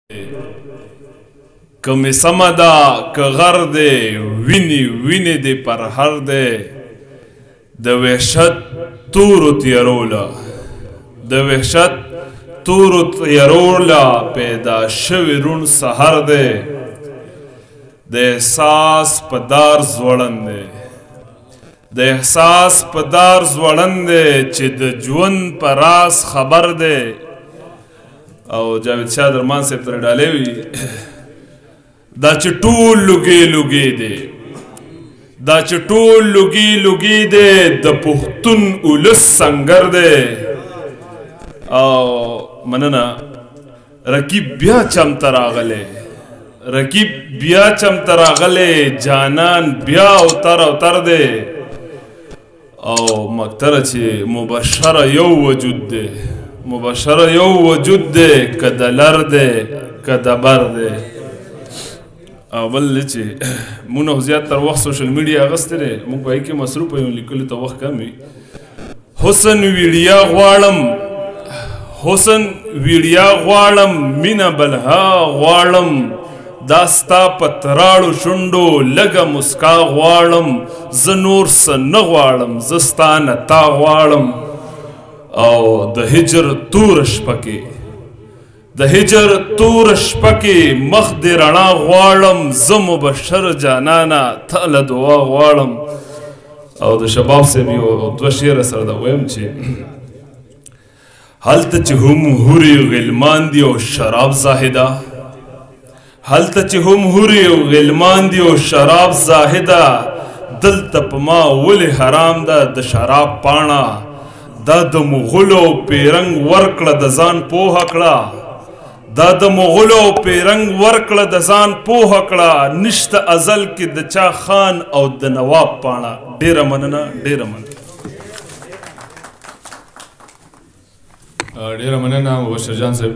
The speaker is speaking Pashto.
که مې سمه ده که غر دی، وینې وینې دی پر هر دی. د وحشت تورو تیارو له، د وحشت تورو تیارو له پیدا شوی روڼ سحر دی. د احساس په دار ځوړند دی، د احساس په دار ځوړند دی، چې د ژوند په راز خبر دی. او جاوید شاه درمان صاحب تر ډالې وي. دا چې ټول لوګي لوګي دی، دا چې ټول لوګي لوګي دی، د پښتون اولس سنگر دی. او مننه. رقیب بیا چم تراغله، رقیب بیا چم تراغله، جانان بیا او تر او تر دی. او مکتره چې مبشره یو وجود دی، مبشره یو وجود دی، کدلر دی کدبر دی. او بل چې مونږ زیات تر وخت سوشل میډیا اغستې دی، مونږ په کې مصروف یو، لیکلو ته وخت کم وي. حسن ویډیا غواړم، حسن ویډیا غواړم، مینا بلها غواړم، دا ستا په تراړو شونډو لږه مسکا غواړم، زه نور څه نه غواړم، زه ستا نه تا غواړم. او د هجر تور شپه کې، د هجر تور شپه کې مخ دې رڼا غواړم، زه مبشر جانانه تاله دعا غواړم. او د شباب صاحب یو دوه شعره سره دا وایم چې هلته چې هم هوري غلمان دي او شراب زاهده، هلته چې هم هوري او غلمان دي او شراب زاهده، دلته په ما ولې حرام ده د شراب پاڼه؟ دا د مغلو پیرنګ ورکړه د ځان پوهه کړه، دا د مغلو پیرنګ ورکړه د ځان پوهه کړه، نشته ازل کې د چا خان او د نواب پاڼه. ډیره مننه، ډیره مننه. ډیره مننه مبشر جان صاحب.